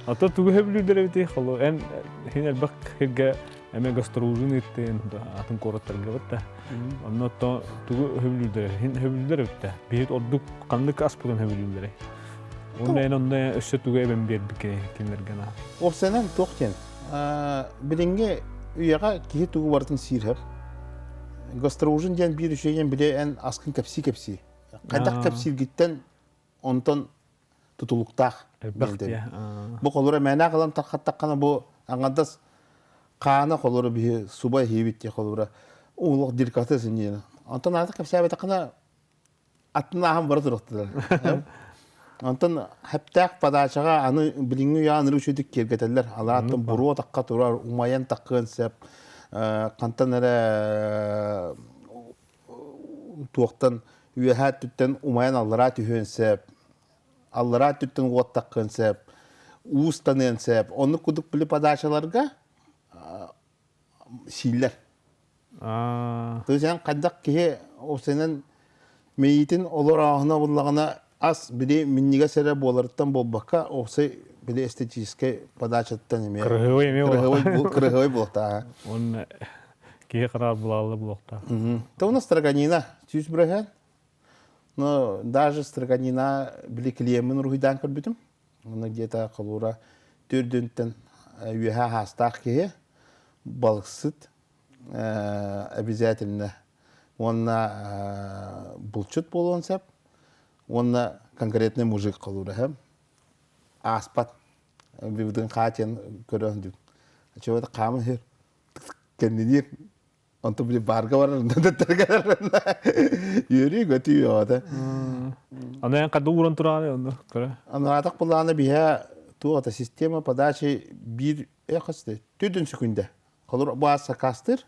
Ото тугу сөбүлүүллэр эбитий? Холу эн хин элбэх сиргэ эмэ гастролужун ыыттын атын куораттарга бытта. Онно то тугу сөбүлүүллэр? Хин сөбүлүүллэр эбитте. Биһит ордук ханнык аспытын сөбүлүүллэрий? Онно эн онно өссө тугу эбэн биэрбиккиний кинилэргэ на? Уопсайынан туох диэн билиҥҥи үйэҕэ киһи тугу барытын сиир Гастроужин диэн биир үчүгэйин били эн аскын кэпсии-кэпсии. Хайдах кэпсииргиттэн онтон тутулуктаах. Бу холура мээнэ ылан тархаттаххына бу аҥардас хаана холура биһи суба иһиибит диye холура улуох деликатес инниена. Онтон аата кэпсээбэтэххинэ атын ааһан бара туруохтулар. Онтон хэптээх подачаҕа аны билиҥҥи үйэ аныры үчүгдүк киэргэтэллэр. Алааттан буруо тахха турар, умайан таххыан сөп. Хантан эрэ туохтан үөһээ өттүттэн умайан аллараа түһүөн сөп, аллараа өттүттэн уоттаххын сөп, уустаныан сөп. Оннук кудук били подачаларга сииллэр. То есть эн хайдах киһи осенен мэйиитин олорооһуна буллаҕына ас били минньигэс эрэ буоларыттан буолбакка опсай били эстетическэй подачаттан эмиэ кырыһыабай эмиэ кырыһыабай буолуохтаах. Уонна Киһи хараҕар булаалла булуохтаах. То у нас строганина 100%. Но даже строганина били клиеммин уруһуйдаан көрбүтүм. Онно где-то холуура төрдүнтэн үөһэ хаастаах киһи балыксыт обязательно уонна булчут буолуон сөп уонна конкретный мужик холуура ааспат бибитин хаатиан көрөн дүү. Чего-то хааман иһэр кэнниниир онтон били баарга барар үөрүү көтүү оҕото Аны эн хадда ууран турааны онно көрө Анаатах былаана биһэ туох ата система подачи биир хасты түрдүн сүкүндэ холур баас сакаастыр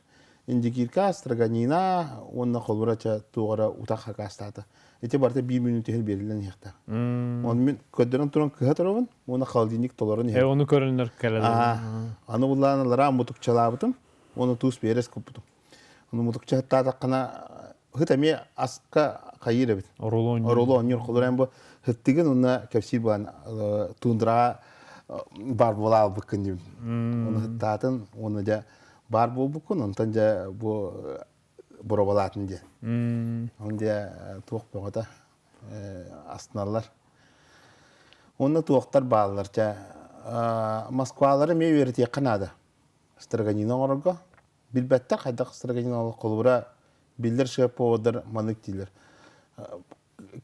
индигирка строганина уонна холура ча туоҕара утах хакаастаата ити барыта биир мүнүүтүһэр берилен иһэхтэ он мин көрдөрөн туран кыһа туробун уонна холодильник толорон иһэр ону көрөннөр кэлэлэр аны буллаан алараа мутукчалаабытым уонна туус биэрэс куппутум ону мутукча хаттаатаххына хыт эмиэ аска хайыыр эбит оруолу оонньуур холура бу хыттыгын уонна кэпсиир буолан тундраҕа бар буола албыккын диибин ону хыттаатын уонна дьэ бар буолбуккун онтон дьэ бу боробалаатын диэн он дьэ туох бөҕөтө астыналлар Уонна туохтар бааллар чэ Москвалары эмиэ үөрэтиэххэ наада. Строганина оҥорорго. Билбэттэр хайдах строганина холобура биллэр шеф-повардар маннык дииллэр.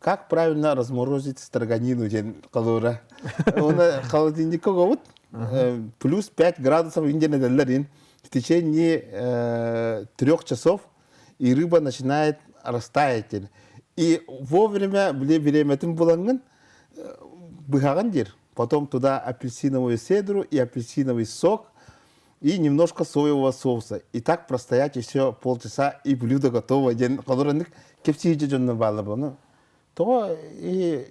Как правильно разморозить строганину диэн холобура. Уонна холодильникка угабыт. Плюс 5 градусов индиан этэллэр ин. В течение 3 часов и рыба начинает растаять. И вовремя били бириэмэтин булаҥҥын быһаҕын диир. Потом туда апельсиновую седру и апельсиновый сок и немножко соевого соуса. И так простоять еще полчаса, и блюдо готово. Диэн холоронник кэпсиижи дьонно баалар буону. Тоҕо и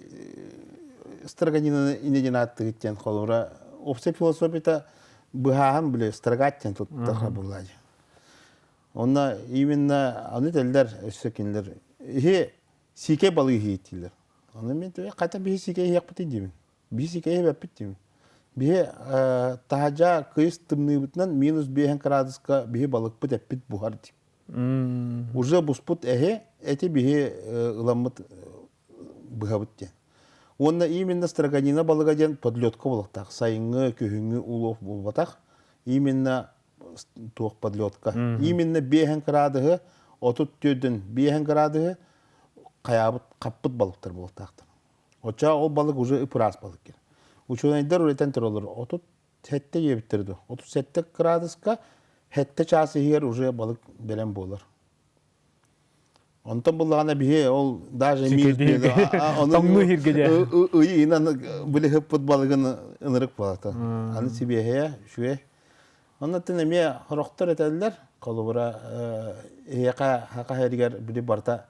строганина инедин ааттыгыт диэн холобура общая философията быһааһын били строгать диэн туттар буллаадьы. Онно именно аны этэллэр өссө кинилэр иһи сиикэй балыгы иһииттииллэр. Аны мен хата биһи сиикэй иһиэхпитий диибин. Биһи сиикэй иһэппит диибин. Биһи таһадьа кыйыс тымныыбытынан минус 5 градуска биһи балыкпыт эппит буһар диим. Уже буспут эһи эти биһи ыламмыт быһабыт диэн. Уонна именно строганина балыга диэн подлетка буолуохтаах. Сайыҥҥы, күһүҥҥү улов буолбатах. Именно туох подлетка. Именно 5 градуһы 34-дөн 5 градуһы хайаабыт хаппыт балыктар буолуохтаахтар. Оччоҕо ол балык уже ыпыраас балык кэлэр. Учуонайдар үлэтэн тураллар 37 диэбиттэр дуо? 37 градуска 7 чаас иһигэр уже балык бэлэм буолар. Онтон буллаҕына биһи ол даже тоҥнуу иһиргэ дьэ. Ыйынан били хыппыт балыгын ынырык буолата. Аны сибиэһэйэ үчүгэй. Оннуттан эмиэ хорохтор этэллэр. Холобура эһиэхэ хака иһэригэр били барыта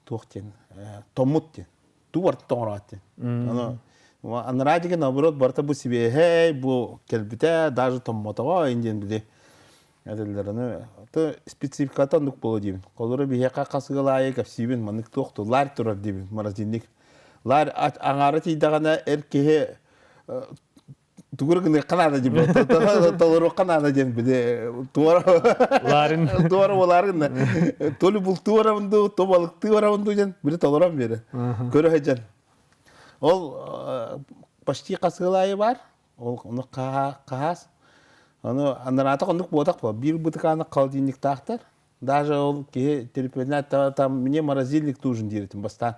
туох диэн томмут диэн. Туу барыта тоҥороот диэн. Аны анараа диги наоборот барыта бу сибиэһэй, бу кэлбитэ, даже томмотоҕо ин диэн били этэллэр. Аны то спецификата оннук буолуо диибин. Холобура биһиэхэ хас ыал аайы кэпсиибин, маннык туох ларь турар диибин, морозильник. Ларь аҥаара тиийдэҕинэ эр киһи Тугур гыныахха наада диэн толоруохха наада диэн били туора Ларын туора буолаарын то ли бултуу барабын дуу, то балыктыы барабын дуу диэн били толорон биэрэ. Көрө сылдьан. Ол почти хасыалаайы бар. Ол ону хаһаас. Ону анараатах оннук буотах буо. Биир бытыкааны холодильниктаахтар. Даже ол киһи телефонна там мне морозильник нужен дииритин бастаан.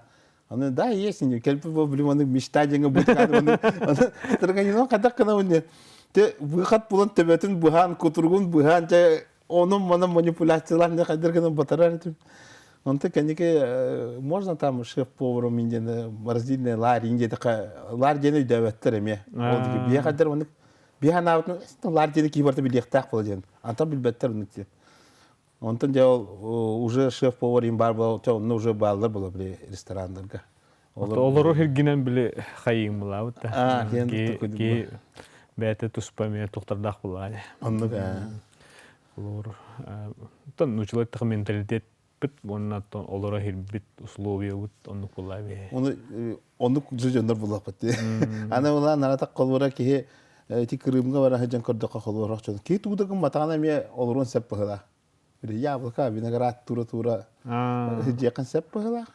Аны да есть кэлбит бу билим аны мечта диэҥэ бытыкааны аны строганинон хайдах гынабын диэн. Те выход булан төбөтүн быһаан, кутуругун быһаан, те онон манан манипуляциялаан не хайдах гынан батарар этим. Онто кэнники можно там шеф-поваром диэн морозильный ларь диэтэхэ ларь диэн өйдөөбөттөр эмиэ. Ол биһи хайдар маннык биһи анаабытын ларь диэни киһи барыта билиэхтээх буола диэн. Антон билбэттэр оннук диэн. Онтон дьэ ол уже шеф-повар им баар буола, онно уже бааллар буола били рестораннарга. Олору хиргинэн били хайыым булаабыт да. Ки бэйэтэ туспа эмиэ тухтардаах булаа. Оннук ээ. Олор тон нучулар тах менталитет бит уонна олоро хирбит условиябыт оннук булаа бии. Оны оннук дьоннор буллахпыт дии. Аны була наратак холура киһи ити Крымга бара сылдьан көрдөххө холуорах дьон. Киһи тугу да гымматаҕына эмиэ олоруон сөп быһыылаах. Яблоко, виноград тура-тура дьиэххин сөп быһыылаах.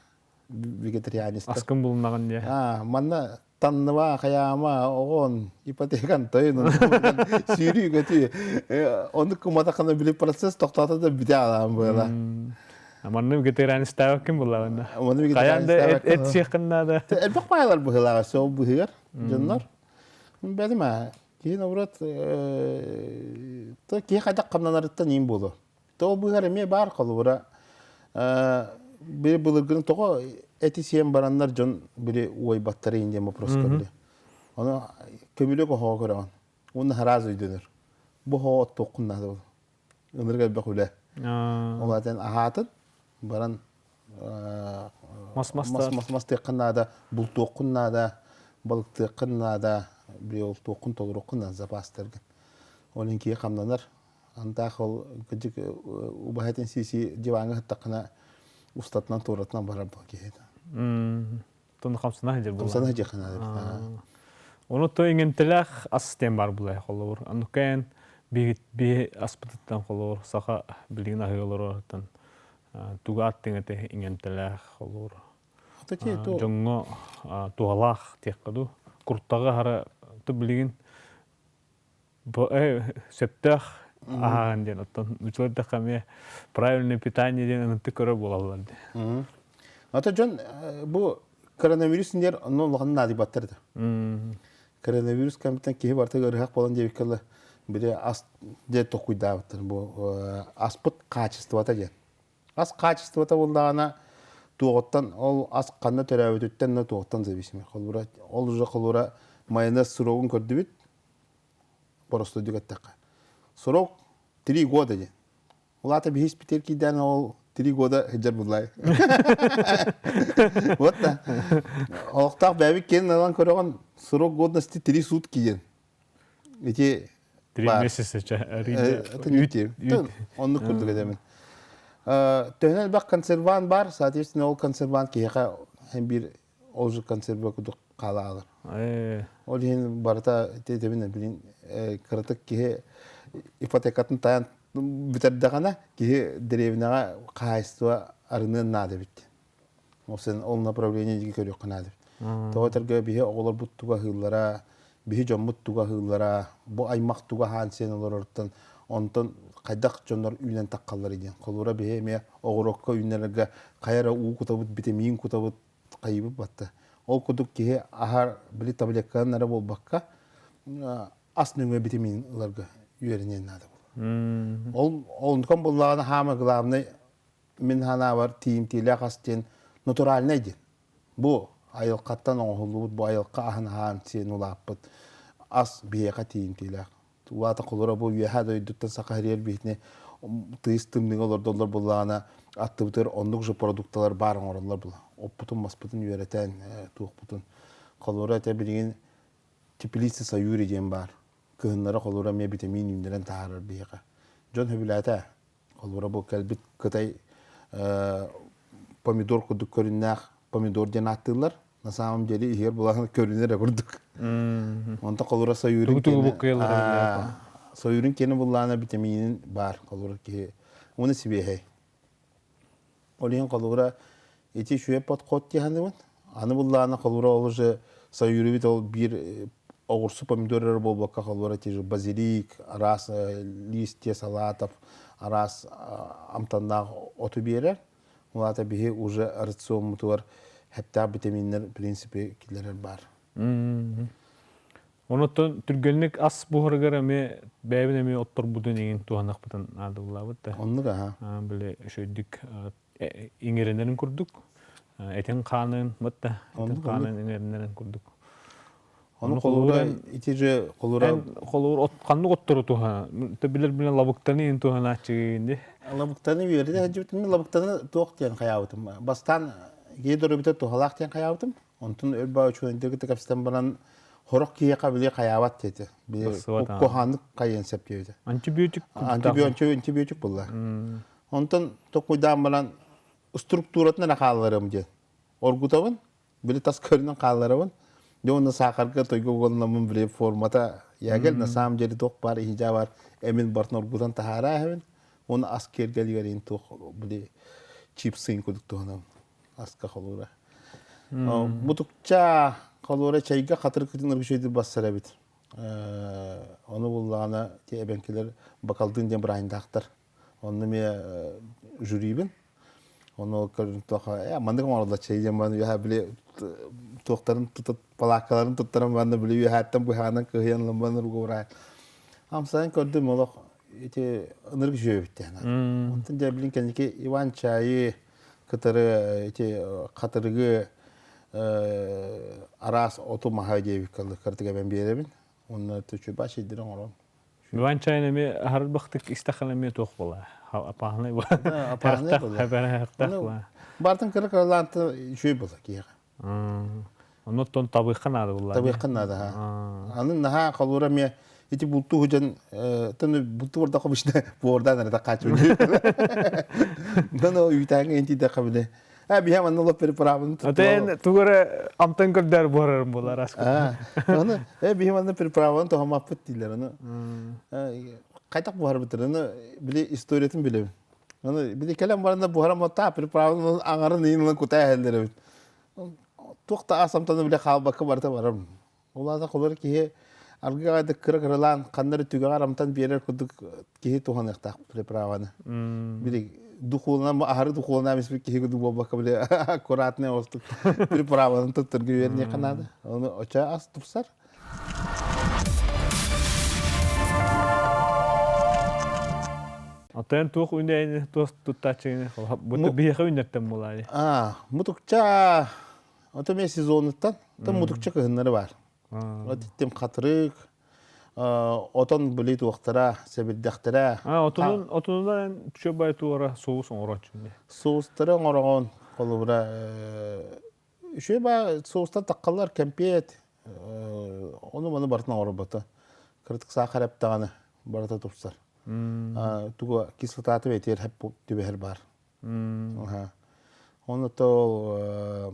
Вегетарианецтар. Аскын булуннаҕын дии. Манна танныба, хайаама, оҕон, ипотекан тойун, сүүрүү көтүү. Оннук куматаххына били процесс тохтоото да бүтэ аалаан быһыылаах. Манна вегетарианецтаабак ким буллаҕына? Хайаан да эт сиэххин наада. Элбэх баайлар быһыылааҕа сол быһыгар дьоннор. Бэлим аа. Киһи наоборот киһи хайдах хамнанарыттан иин буолуо. То быһар эмиэ баар холобура били былыргыны тоҕо эти сиэн бараннар дьон били уойбаттар иин диэн вопроска били. Ону көмүлүөк оһоҕо көрөҕүн. Уонна сразу өйдөнөр. Бу оһоҕо оттуоххун наада ол. Ынырык элбэх үлэ. Ол аатын аһаатын баран мас мас мас мастыаххын наада, бултуоххун наада, балыктыаххын наада, биолтуоххун толоруоххун наада запастаргын. Ол иһин киһи хамнанар. Антаах ол кырдьык убаһатын сиси диваҥҥа сыттаххына устатынан туоратынан барар бу киһи. Тон хамсана сылдьар буолла. Хамсана сылдьыахха наада. Ону то иҥэмтэлээх ас диэн бар булай холобур. Анукаэн би аспытыттан холобур саха билигин аһыы олорортан тугу аттыҥ этэ иҥэмтэлээх холобур. Дьоҥҥо туһалаах диэххэ дуу. Куртаҕы аһара ту билигин сөптөөх аһааһын диэн оттон учуордахха эмиэ правильное питание диэн ынытык көрөр буолаллар дии. Ата дьон бу коронавирус диэн онно улахан наадыйбаттар да. Коронавирус кэмтэн киһи барыта ыарыһах буолан диэбиккэ били ас дьэ токуйдаабыттар бу аспыт хаачыстыбата диэн. Ас хаачыстыбата буоллаҕына туоҕуттан ол ас ханна төрөөбүтүттэн да туохтан зависимый. Холобура ол уже холобура майонез срогун көрдүбүт боростуойдук эттэххэ. Срок 3 года диэн. Ол аата биһи испитигэр киирдээн ол 3 года сылдьар буллай. Вот да. Олохтоох бэйэбит киэн ылан көрөҕүн срок годности 3 сутки диэн. Ити Три месяца Оннук курдук этэмин. Төһөнөн элбэх консервант бар, соответственно, ол консервант киһиэхэ һэн биир ол же консерва курдук хаалаалар. Ол иһин барыта этэбин билин кыратык киһи ипотекатын тайан бүтэрдэҕинэ киһи дэриэбинэҕэ хаһаайыстыба арыныан наада эбит. Ол сен ол направление диэки көрүөххэ наада эбит. Тоҕо этэргэ биһи оҕолорбут туга аһыыллара, биһи дьоммут туга аһыыллара, бу аймах туга аһаан сиэн олороруттан онтон хайдах дьоннор үүнэн таххаллар диэн. Холуура биһи эмиэ оҕуруокка үүннэрэргэ хайа эрэ уу кутабыт, битэмиин кутабыт, хайыбыт батта. Ол курдук киһи аһар били таблетканан эрэ буолбакка ас нөҥүө битэмиин ыларга үөрэниэн наада буолар. Ол онтукан буллаҕына хаама главный мин санаабар тиийимтиилээх ас диэн натуральнай диэн. Бу айылҕаттан оҥоһуллубут, бу айылҕа аһын аһаан сиэн улааппыт ас биһиэхэ тиийимтиилээх. Улаата холура бу үөһээ дойдуттан саха сиригэр биһитини тыйыс тымныыга олордоллор буоллаҕына аттыбытыгар оннук же продукталар баар оҥороллор була. Оппутун, маспытын үөрэтэн, туохпутун. Холура этэ билигин теплица Саюри диэн баар. Кыһыннары холура эмиэ витамин үүннэрэн таһаарар биһиэхэ. Дьон сөбүлээтэ. Холура бу кэлбит Кытай помидор курдук көрүннээх помидор диэн ааттыыллар. На самом деле иһигэр булаһын көрүнэр курдук. Онто холура сойуурун Тугу тугу буккуйаллар сойуурун киэнэ буллаана витаминин бар холура киһи уну сибиэһэй. Ол иһин холура ити үчүгэй подход диэханыбын. Аны буллаана холура ол уже сойуурубит ол биир оҕурсу помидор эрэ буолбакка холура те же базилик, араас листья салатов, араас амтаннаах оту биэрэр. Ол аата биһи уже рациоммутугар хэптээх витаминнэр в принципе киллэрэр баар. Онуттан түргэнник ас буһарыгар эмиэ бэйэбин эмиэ отторбутун иҥин туһанахпытын наадалаабыт да. Оннук аха. Били үчүгдүк иҥэринэрин курдук этин хаанын бытта этин хаанын иҥэринэрин курдук. Ону холуура ити же холуура холуур от ханнык оттору туһа билер билен лабыктаны ин туһанааччыгын Лабыктаны үөрдэ сылдьыбытым лабыктаны туох диэн хайаабытым. Бастаан киһи доруобуйата туһалаах диэн хайаабытым. Онтон өр баа үчүгэйдик кытта кэпсэтэн баран хорох киһиэхэ били хайаабат диэтэ. Били куһааннык хайыан сөп диэбитэ. Антибиотик антибиотик булла. Онтон токуйдаан баран структуратын эрэ хаалларым диэн. Оргутабын, били тас көрүнэн хаалларабын. Дьэ уонна саахарга тойго угалламмын били формата ягел на самом деле туох баар иһдьаа бар эмин бартын оргутан таһаараа эһэбин. Уонна ас киэргэлигэр ин туох били чипсын кудук туһанабын аска холуура. Мутукча холуура чайга хатырыкытын ыргышойду бассар эбит. Ону буллаҕына ти эбэҥкилэр бакалдын диэн бырааһындаахтар. Онно эмиэ жюрибин. Ону көрүн туох маннык оҥороллор чэй диэн баран үөһэ били туохтарын тутат палааккаларын туттаран баран били үөһээттэн быһаанан кыһыйан ылан баран уругурай. Амсайан көрдүм олох ити ынырык үчүгэйбит диэн. Онтон дьэ билин кэнники Иван чайы кытары ити хатырыгы араас оту маһа диэбит кыртык эбэн биэрэбин. Уонна төчүбаа чэйдэрин оҥорон. Иван чайын эмиэ аһарбахтык истэххинэ эмиэ туох буолаа? Апааһынай буолаа. Апааһынай буолаа. Бартын кыра кыралаанта үчүгэй буолар киһиэхэ. Оннуттан табыахха наада буолла. Табыахха наада ха. Аны наһаа холуура эмиэ ити бултуу худьан таны бултуу барда хобышна буордаан эрэ такааччы. Дано үүтээҥҥэ интидэххэ биле. А биһэ манна лоп приправын Отен тугара амтан көрдөр буорарым буолар ас. Аны э биһи манна приправын тоһомаппыт дииллэр аны. Кайтак буһарбыттар аны били историятын билэбин. Аны били кэлэн баран да буһарам та приправын аҥарын ыйын ылан кутаа иһэллэр эбит. Туох да ас амтана биле хаалбакка барыта барам. Ол аата холор киһи аргыга да кыра-кыралаан ханна эрэ түгэҕэр амтан биэрэр курдук киһи туһаныахтаах приправаны. Били духуолунан аһары духуолунан испит киһи курдук буолбакка били аккуратный оҕустук приправаны туттарга үөрэниэххэ наада. Ону оча ас тупсар. Оттон туох үнэйини туох туттааччыгыны бу биһиэхэ үннэртэн буолаайы. Аа, мутукча Ото эмиэ сезонуттан, оттон мутукча кыһыннары баар. Вот иттим хатырык, отон били туохтара, сэбирдэхтэрэ. А, отунун, отунунан чөбай туора соус оҥороччун. Соустары оҥороҕун, холобура, үчүгэй баа соустан таххаллар кэмпиэт, ону маны барытын оҥорбото. Кыратык саахар эптэҕинэ барыта тупсар. Тугу кислотаты бэтиэр хэп түбэһэр баар. Оны то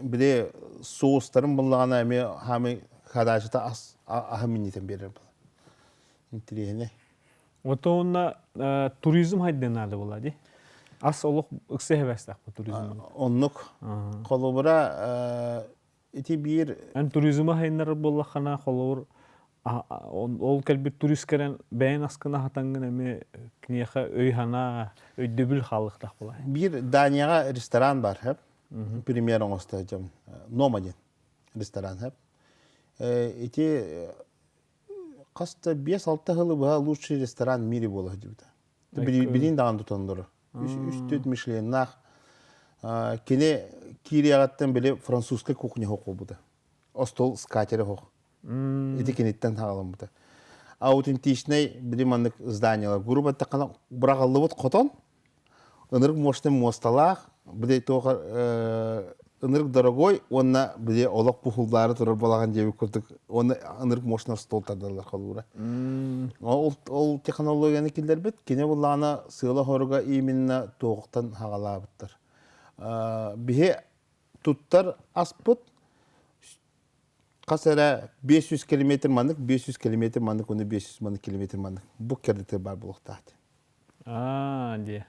били соустарын буллаҕына эмиэ хаамый хадаачыта ас аһы минньитэн биэрэр була. Интириэһинэй. Вот онно туризм хайдыан наада буолла дии. Ас олох ыкса хэбэстээх туризм. Оннук. Холобура ити биир Эн туризмы хайыннарар буоллаххына холобур ол кэлбит турист кэлэн бэйэҥ аскын аһатаҥҥын эмиэ киниэхэ өй-санаа, өйдөбүл хаалыахтаах буолар. Биир Данияҕа ресторан бар, хэп. Премьер оҥосто дьон. Нома диэн ресторан, хэп. Ити хас да 5-6 сылы быһа лучший ресторан в мире буола сылдьыбыта. Билин даҕаны тутан Үс-төрт Мишленнаах кини киириэҕиттэн били французскай кухня хоһуйбута. Остуол скатери хоһ. Ити киниттэн хаҕаламмыта. Аутентичный били маннык зданиялар. Грубо эттэххинэ быраҕыллыбыт хотон, ынырык мощный муосталаах, били туох ынырык дорогой уонна били олох бухулдаары турар балаҕан диэбит курдук уонна ынырык мощный стол тардаллар холуура. Ол, ол технологияны киллэрбит, кини буллаҕына сыала-хоруга именно туохтан хаҕалаабыттар. Биһи Туттар аспыт хас эрэ 500 километр маннык, 500 километр маннык, уонна 500 маннык километр маннык. Бу кэрдитер баар буолуохтаах. Аа, дии.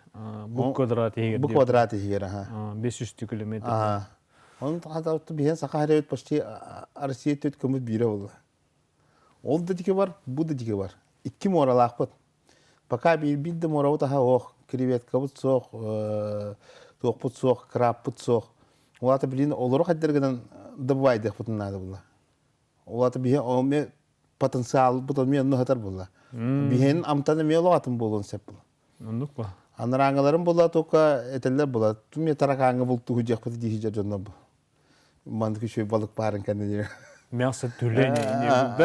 Бу квадрат иһигэр. Бу квадрат иһигэр, аха. 500 километр. Аа. Onun биһен саха хэребит почти Россия төт көмүт биирэ болла. Ол да дике бар, бу да дике бар. Икки муоралаахпыт. Пока биир да муорабыт аха ох, креветкабыт суох, туохпут суох, крабпыт суох. Улаата билин олору хайдаргынан добывайдыахпытын наада була. Улаата биһи оме потенциалбыт оме онно хатар була. Биһин амтан эмиэ олоҕатын буолуон сөп була. Оннук ба. Анарааҥыларын була тока этэллэр була. Туме таракааҥҥа бултуһу диэхпит дии дьоннор бу. Маннык үчүгэй балык баарын кэннэ Мясо тюленя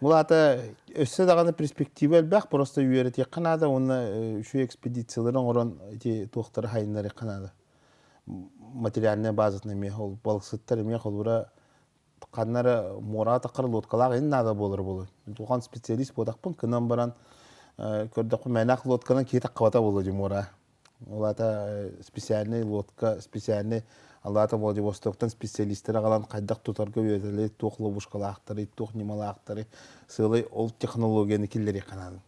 Ол аата өссө даҕаны перспектива элбэх, просто үөрэтиэххэ наада уонна үчүгэй экспедициялары оҥорон ити туохтары хайыннарыахха наада. Материальная базатын эмиэ ол балыксыттар эмиэ холура ханна эрэ муораҕа таххар лодкалаах ин наада буолар буолуо. Улахан специалист буотахпын, кынан баран көрдөхпүн мээнэх лодканан киһи таххабата буолуо дии муора. Ол аата специальный лодка, специальный Аллата Владивостоктан специалистары аҕалан хайдах тутарга үөрэтэллэр, туох ловушкалаахтарый, туох ньымалаахтарый, сыалай ол технологияны киллэриэххэ наада.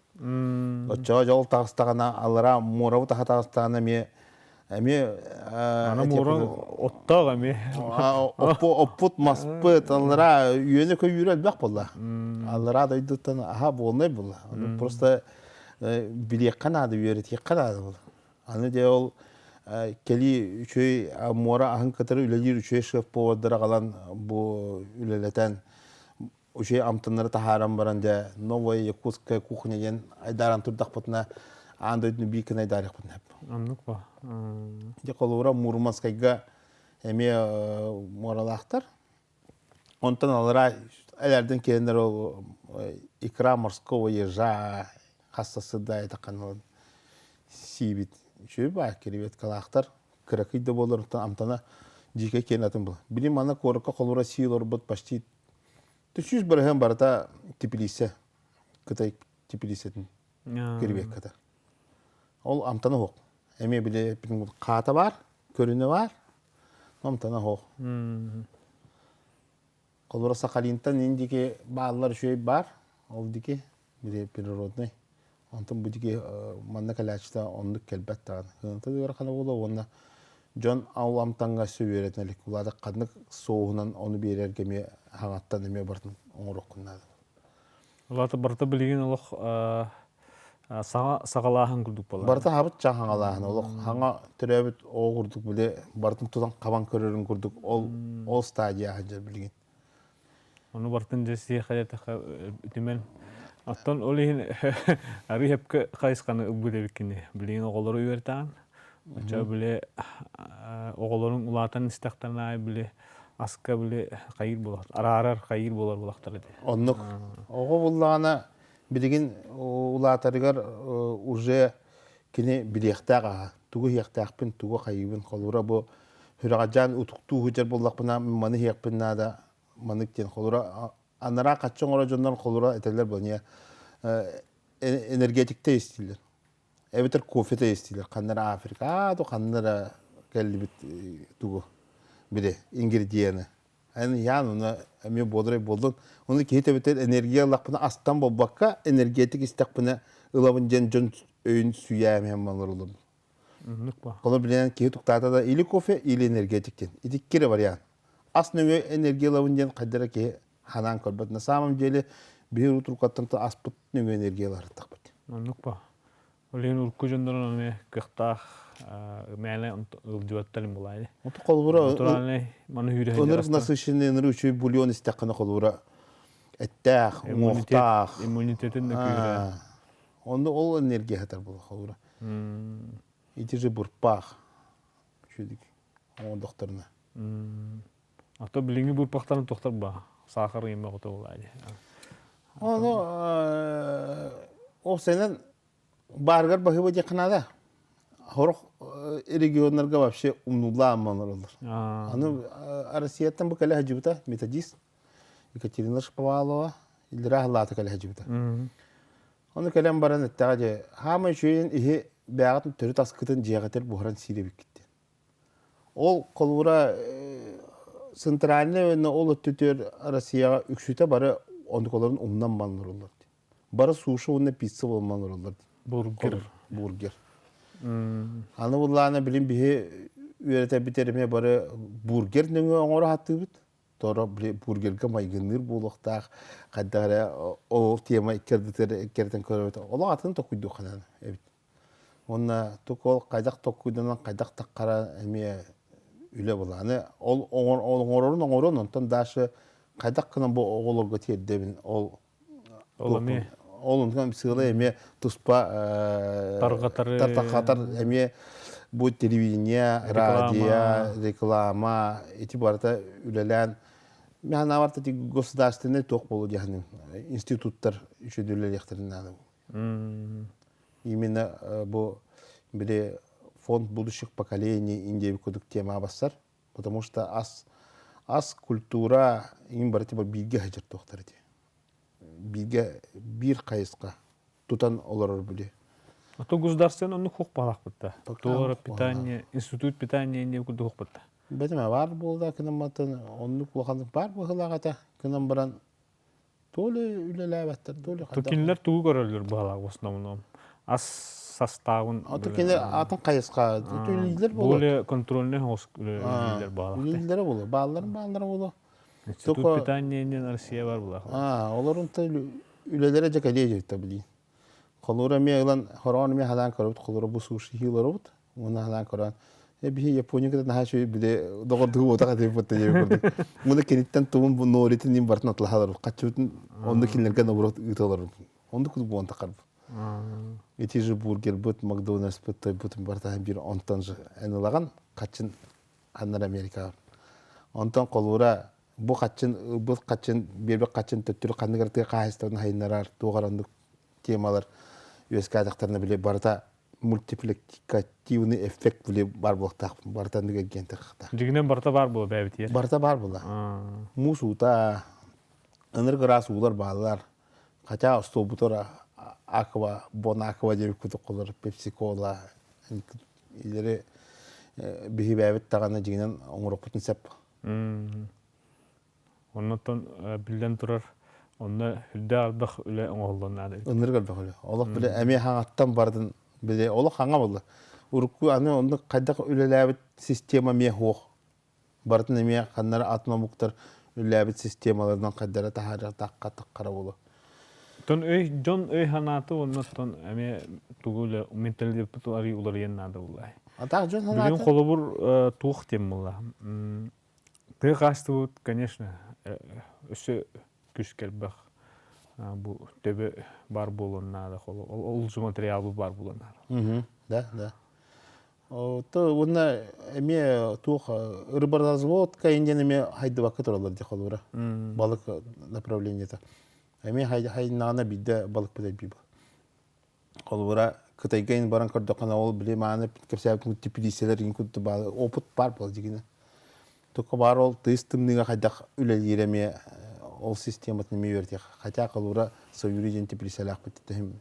Оччоҕо дьол таҕыстаҕына, аллараа муорабыт аха таҕыстаҕына эмиэ эмиэ Аны муора оттоох эмиэ. Оппут маспыт аллараа үөнэ-көйүүрэ элбэх буолла. Аллараа дойдуттан аха буолнай буолла. Просто билиэххэ наада, үөрэтиэххэ наада буолла. Аны дьэ ол кэлии үчүгэй муора аһын кытары үлэлиир үчүгэй шеф-повардары аҕалан бу үлэлэтэн үчүгэй амтаннары таһааран баран дьэ новая якутская кухня диэн айдааран турдахпытына аан дойдуну биир гына айдаарыахпытын сөп. Оннук ба. Дьэ холобура Мурманскайга эмиэ муоралаахтар. Онтон алараа элэрдэн киэннэр ол икра морского ежа хасса сыдаа этакан сиибит. Үчүгэй баа креветкалаахтар кыракый да буолар амтана дьиикэй киэн атын була. Били мана куоракка холура сии олорбут почти 100% барыта теплица Кытай теплицатын креветката. Ол амтана суох. Эмиэ били хаата баар, көрүнэ баар, амтана суох. Холобура Сахалинтан индики бааллар үчүгэй баар, ол дики били природный. Онтон бу дики манна кэлээччитэ оннук кэлбэт даҕаны. Кыһынта ыарахана буолуо уонна дьон ол амтаҥҥа өссө үөрэтинэ илик. Улаата ханнык соуһунан ону биэрэргэ эмиэ хаҥаттан эмиэ барытын оҥоруоххун наада. Улаата барыта билигин олох саҥа саҕалааһын курдук буолар. Барыта хабыт хаҥалааһын олох хаҥа төрөөбүт оҕо курдук били барытын тутан хабан көрөрүн курдук ол ол стадия сылдьар билигин. Ону барытын дьэ сиэхэ диэтэххэ үтүмэн. Оттон ол иһин арыы хэпкэ хайысханы ылбыт эбиккини. Билигин оҕолору үөртэҕин. Оччо били оҕолорун улаатан истэхтэрин аайы били аска били хайыыр буолар, араарар хайыыр буолар буолахтар этэ. Оннук. Оҕо буллаҕына билигин улаатарыгар уже кини билиэхтээх аһа. Тугу иһиэхтээхпин, тугу хайыыбын. Холобура бу сүрэҕэлдьээн утуктуу сылдьар буоллахпына маны иһиэхпин наада маннык диэн. Холобура анараа хаччы оҥоро дьоннор холобура этэллэр буолуо энергетиктэй истииллэр. Эбэтэр кофе истиилэр. Ханна эрэ Африка, то ханна эрэ кэллибит тугу били ингредиены. Эн ян уна эмиэ бодрай буоллун. Ону киһи тэбитэр энергия ыллахпына астан буолбакка энергетик истэхпинэ ылабын диэн дьон өйүн сүүйээмэһэн олороллор. Холобур билэн киһи туктаата да или кофе, или энергетик диэн. Ити икки вариант. Ас нөҥүө энергия ылабын диэн хайдара киһи ханаан көрбөт. На самом деле биир утрукаттан аспыт нөҥүө энергия ыларыттахпыт. Оннук ба. Ол иһин урукку дьоннорун эмиэ кыахтаах мээнэ ылдьыбаттар булаайы. Ото холобура натуральный маны хүүрэ ынырык насыщенный ынырык үчүгэй бульон истэххинэ холобура эттээх, уҥуохтаах. Иммунитетин да күүрэ. Онно ол энергия хатар була холобура. Ити же бурпаах. Үчүгэй оҥордохторуна. А то билиҥҥи бурпахтарын тохтор ба саахар ыйма ото булаайы. Ону ол сенен баарыгар баһыыба диэххэ наада. Сорох регионнарга вообще умнуллаан олороллор. Аны Россияттан бу кэлэ сылдьыбыта методист Екатерина Шаповалова Ильдра Халаата кэлэ сылдьыбыта. Ону кэлэн баран эттэҕэ дьэ, хаамай үчүгэйин иһи бэйэҕитин төрүт аскытын дьиэҕитигэр буһаран сиир эбиккит диэн. Ол холобура центральный уонна ол өттүтүгэр Россияҕа үксүтэ бары онукаларын умнан баран Бары суши уонна пицца буолан олороллор. Бургер. Бургер. Аны буллаана билин биһи үөрэтэрбит эремэ бары бургер нөҥүө оҥоро сатыыбыт. Торо бургерга майгынныыр буолуохтаах хайдах эрэ ол тема иккэрдитэр көрөбүт. Олох атын токуйдуохханан эбит. Уонна тук ол хайдах токуйданан хайдах таххара эмиэ үлэ була. Аны ол оҥорорун оҥорон онтон дальше хайдах гынан бу оҕолорго тиэрдэбин ол Ол эмиэ ол онтон сыала эмиэ туспа тарҕатары тартахатар эмиэ бу телевидение, радио, реклама ити барыта үлэлээн Мин ити государственный туох болу диэхиним институттар үчүдүлэлиэхтэрин наада. Именно бу били фонд будущих поколений индия кудук тема бассар, потому что ас ас культура им бары типа бииргэ сылдьар туохтар ити. Бииргэ биир хайысха тутан олорор били. А то государственный оннук хух баалаахпытта. Туора питание, институт питания инде курдук хухпутта. Бэтиме бар буолда кынамматын оннук улаханнык бар быһылаах этэ. Кынан баран то ли үлэлээбэттэр, то ли То кинилэр тугу көрөллөр быһалаах в основном? Ас составын Ото кини атын хайысха үлэлииллэр буолуо. Более контрольный хоос үлэлииллэр баалаах. Үлэлииллэрэ буолуо. Баалларын бааллара буолуо. Институт питания диэн Россия бар булаах. Аа, олорун та үлэлэрэ дьэ кэлиэ дьэ билии. Холура эмиэ ылан хороон эмиэ хадаан көрөбүт, холура бу суши хилоробут. Уонна ханаан көрөн биһи Япония кытта наһаа үчүгэй били доҕордуһуу буотах этибит бутта диэбит курдук. Муну киниттэн тугун бу норитин ним бартын атлаһалар хаччыбытын онну кинилэргэ наоборот ыыталар. Онду курдук буон тахарбыт. Ити же бургербыт, Макдональдсбыт, тойбутун барта бир онтон же эн ылаган хаччын аннар Америкаҕа. Онтон холуура бу хаччын ылбыт хаччын биэрбит хаччын төттөрү ханнык эрэ тыа хаһаайыстыбатын хайыннарар туох эрэ оннук темалар үөскээтэхтэринэ били барыта мультипликативный эффект били бар буолуохтаах барыта оннук эргиэн тахта. Дьиҥинэн барыта баар буола бэйэбитигэр. Барыта баар буола. Муус уута, ынырык ыраас уулар бааллар. Хотя остуолбутугар аква, бон аква диэбит курдук холор, пепси кола илери биһибээбит даҕаны дьиҥинэн оҥоруохпутун сөп. Оннуттан биллэн турар, онно үрдээх элбэх үлэ оҥоһуллуон наада эбит. Ынырык элбэх үлэ. Олох били эмиэ хаҥаттан бардын били олох хаҥа буолла. Урукку аны оннук хайдах үлэлээбит система эмиэ суох. Барытын эмиэ ханнара атын омуктар үлэлээбит системаларынан хайдара таһаарар тахха таххара буолуо. Тон өй дьон өй санаата уонна тон эмиэ тугу үлэ менталитеппит арый уларыйан наада буолла. Атах дьон Билигин санаата холобур туох диэн буолла. Тыа хаастыбыт, конечно, өссө күүскэ элбэх бу төбө баар буолуон наада, ол материалбыт баар буолуон наада. Да, да. То уонна эмиэ туох рыборазводка диэн эмиэ хайдыбакка тураллар дии холобура. Балык направлениета. Эмиэ хайнаҕына биирдэ балыкпыт элбии Холобура, Кытайга ин баран көрдөххүнэ, ол били мааны кэпсээбит типилииссэлэр иҥ курдук баар опыт баар буол дьигинэ. Только баар ол тыйыс тымныыга хайдах үлэлиир эмиэ ол систематын эмиэ үөрэтиэх. Хотя холобура Саюри диэн типилииссэлээхпит тэһим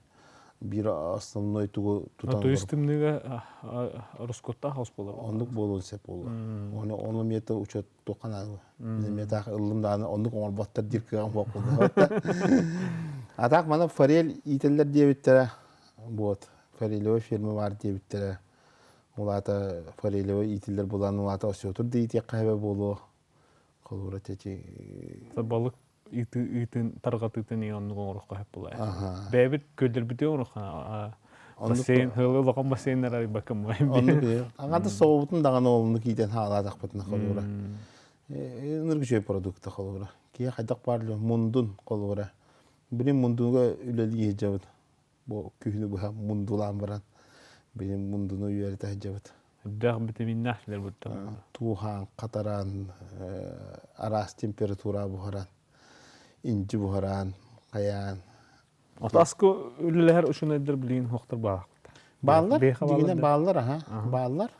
биир основной тугу тутан Тыйыс тымныыга роскоттаах ос буолар. Оннук буолуон сөп буолуо. Ону ону эмиэ учет туохха наада. Мин эмиэ таах ыллым даҕаны оннук оҥорботтор диир кыаҕым суох буолла. А так маны форель иитэллэр диэбиттэрэ. Вот форелевой ферма баар диэбиттэрэ. Ол аата форелевой иитиллэр буолан ол аата осетр да иитиэххэ сөбө буолуо. Холобура эти Балык ыытын тарҕатыытын и оннук оҥоруохха сөп буолар. Бэйэбит көрдөрбүтү оҥоруохха бассейн хылы улахан бассейннар арыйбаккын Оннук аҥата соҕубутун даҕаны оннук иитэн хаалаатахпытына холобура. Ынырык үчүгэй продукта холобура. Киһи хайдах баар мундун холобура. Билин мундуга үлэлии сылдьабыт. Бу күһүнү быһа мундулаан баран билин мундуну үөрэтэ сылдьабыт. Үрдээх витаминнаах силэр буттан. Тууһаан, хатаран, араас температура буһаран, инчи буһаран, хайаан. Атаскы үлэлэһэр учунайдар билигин хуохтар баалаахпыт. Бааллар, дьиҥинэн бааллар, аха, бааллар,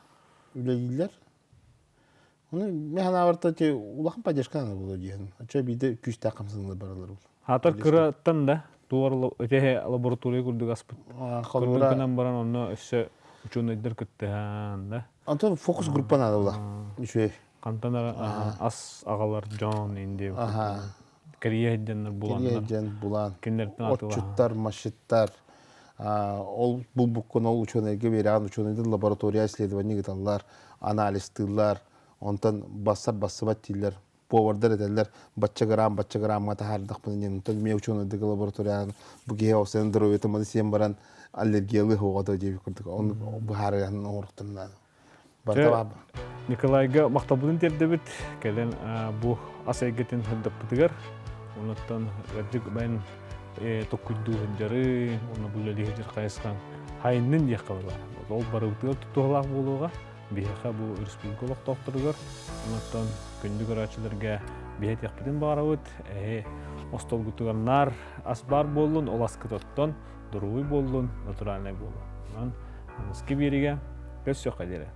үлэлииллэр. Ону мен санаабар улахан поддержка надо было диэн. Очо биирдэ күүстээх хамсаныылар баралар ол. Хаатар кыраттан да туор этеһе лаборатория курдук аспыт. Курдук гынан баран онно өссө учуонайдар кыттыһан да. Онтон фокус группа надо була. Үчүгэй. Хантан ас аҕалар дьон инди. Кэрийэ сылдьаннар буланнар. Кэрийэ сылдьан булан. Кинилэртэн Отчуттар, масчыттар. Ол булбуккун ол учуонайга биэрэҕин, учуонайдар лаборатория исследование ыыталлар, анализтыыллар, онтон бассар бассыбат дииллэр. Повардар этэллэр, бачча грамм, бачча граммга таһаардахпына диэн. Онтон эмиэ учуонайдыгы лабораторияны бу киһи ол здоровьетын маны сиэн баран аллергиялыы оҕото диэбит курдук. Оны быһаарыан оҥоруктарынан. Барыта Николайга махталбытын тиэрдэбит. Кэлэн бу ас эйгэтин сырдаппытыгар, онуттан кырдьык бэйэн токкуйдуу сылдьары, уонна бу үлэлии сылдьар хайысхан хайыннын диэххэ буолар. Ол барыбытыгар туһалаах буолуоҕа. Биһиэхэ бу республика олохтоохторугар, онуттан күндү көрөөччүлэргэ биһи этиэхпитин баҕарабыт. Эһи остолгутугар наар ас баар буоллун, ол аскыт оттон доруобуй буоллун, натуральнай буоллун. Онон аныгыскы биэригэ көрсүөххэ диэри.